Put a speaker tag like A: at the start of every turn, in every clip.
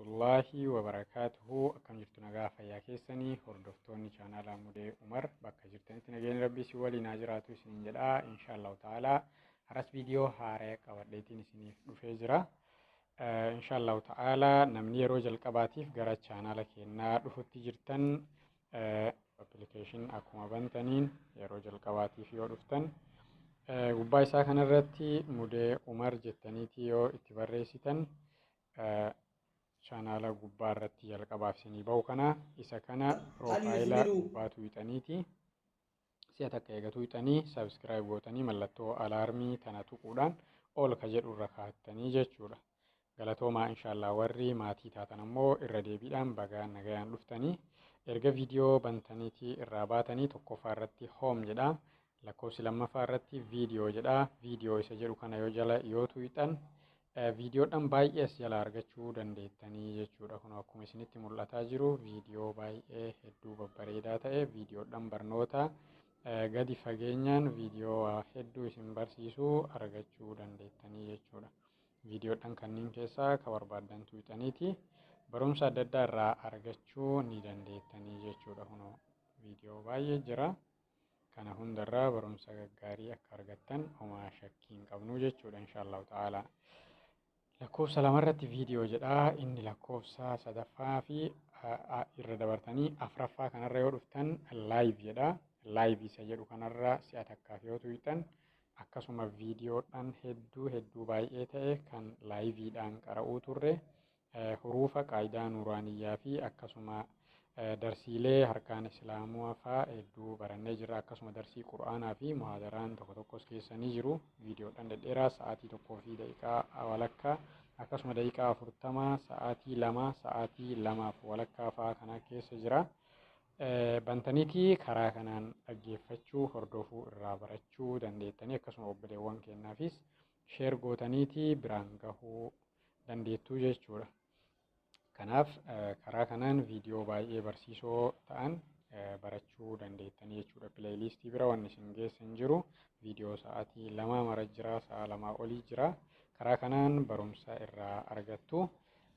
A: Warahmatullaahi wabarakaatuhu. Akkam jirtu, nagaa fayyaa keessanii? Hordoftoonni chaanaalaa Mudee Umar bakka jirtanitti nageenyi Rabbii si waliin haa jiraatu isiniin jedha. Inshaallahu ta'ala haras viidiyoo haaraa qabadheetiin isiniif dhufee jira. Inshaallahu ta'ala namni yeroo jalqabaatiif gara chaanaala keenyaa dhufutti jirtan, application akkuma bantaniin yeroo jalqabaatiif yoo dhuftan, gubbaa isaa kanarratti Mudee Umar jettaniitii yoo itti barreessitan, chaanaala gubbaa irratti jalqabaaf isinii bahu kana, isa kana profile gubbaa tuuxaniiti si'a takka eega tuuxanii subscribe gootanii, mallattoo alarmii tana tuquudhaan ol ka jedhu irra kaa'attanii jechuudha. Galatoomaa. Inshaallah warri maatii taatan ammoo irra deebiidhaan bagaa nagayaan dhuftanii. Erga viidiyoo bantaniitii irraa baatanii, tokkoffaa irratti home jedha. Lakkoofsi lammaffaa irratti viidiyoo jedha. Viidiyoo isa jedhu kana yoo jala yoo tuuxan, viidiyoodhaan baay'ee as jala argachuu dandeettanii jechuudha. Kun akkuma isinitti mul'ataa jiru viidiyoo baay'ee hedduu babbareedaa ta'e, viidiyoodhaan barnoota gadi fageenyaan viidiyoo hedduu isin barsiisuu argachuu dandeettanii jechuudha. Viidiyoodhaan kanneen keessaa ka barbaaddan tuuxaniiti barumsa adda addaa irraa argachuu ni dandeettanii jechuudha. Kunoo viidiyoo baay'ee jira. Kana hundarraa barumsa gaggaarii akka argattan homaa shakkii hin qabnu jechuudha, inshaallahu ta'ala. Lakkoofsa lamarratti viidiyoo jedha. Inni lakkoofsa sadaffaa fi irra dabartanii afraffaa kanarra yoo dhuftan live jedha. Live isa jedhu kanarra si'a takkaaf yoo tuuxan, akkasuma viidiyoodhaan hedduu hedduu baay'ee ta'e kan liveiidhaan qara'uu turre, huruufa qaayidaa nuuraaniyyaa fi akkasuma darsiilee harkaan islaamaa fa'aa hedduu barannee jirra. Akkasuma darsii qura'aanaa fi muhaadaraan tokko tokkos keessanii jiru. Viidiyoodhaan dhedheeraa sa'aatii 1 fi daqiiqaa walakkaa, akkasuma daqiiqaa 40, sa'aatii 2, sa'aatii 2f walakkaa fa'aa kana keessa jira. Bantaniitii karaa kanaan dhaggeeffachuu, hordofuu, irraa barachuu dandeettanii, akkasuma obboleewwan keenyaafis share gootaniitii biraan gahuu dandeettuu jechuudha. Kanaaf karaa kanaan viidiyoo baay'ee barsiisoo ta'an barachuu dandeettanii jechuudha. Playlistii bira wanni isin geessan jiru, viidiyoo sa'aatii 2 mara jira, sa'a 2 olii jira. Karaa kanaan barumsa irraa argattu.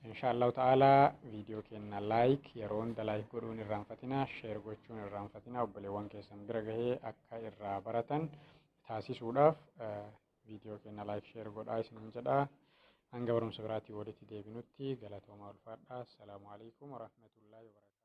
A: Inshaallahu ta'ala viidiyoo keenya like, yeroo hunda like godhuun irraanfatina, share gochuun irraanfatina, obboleewwan keessan bira gahee akka irraa baratan taasisuudhaaf viidiyoo keenya like, share godhaa isiniin jedha. Hanga barumsa biraatii walitti deebinutti galatoomaa, ulfaadhaa. Assalaamu alaikum warahmatullaahi wabarakatuh.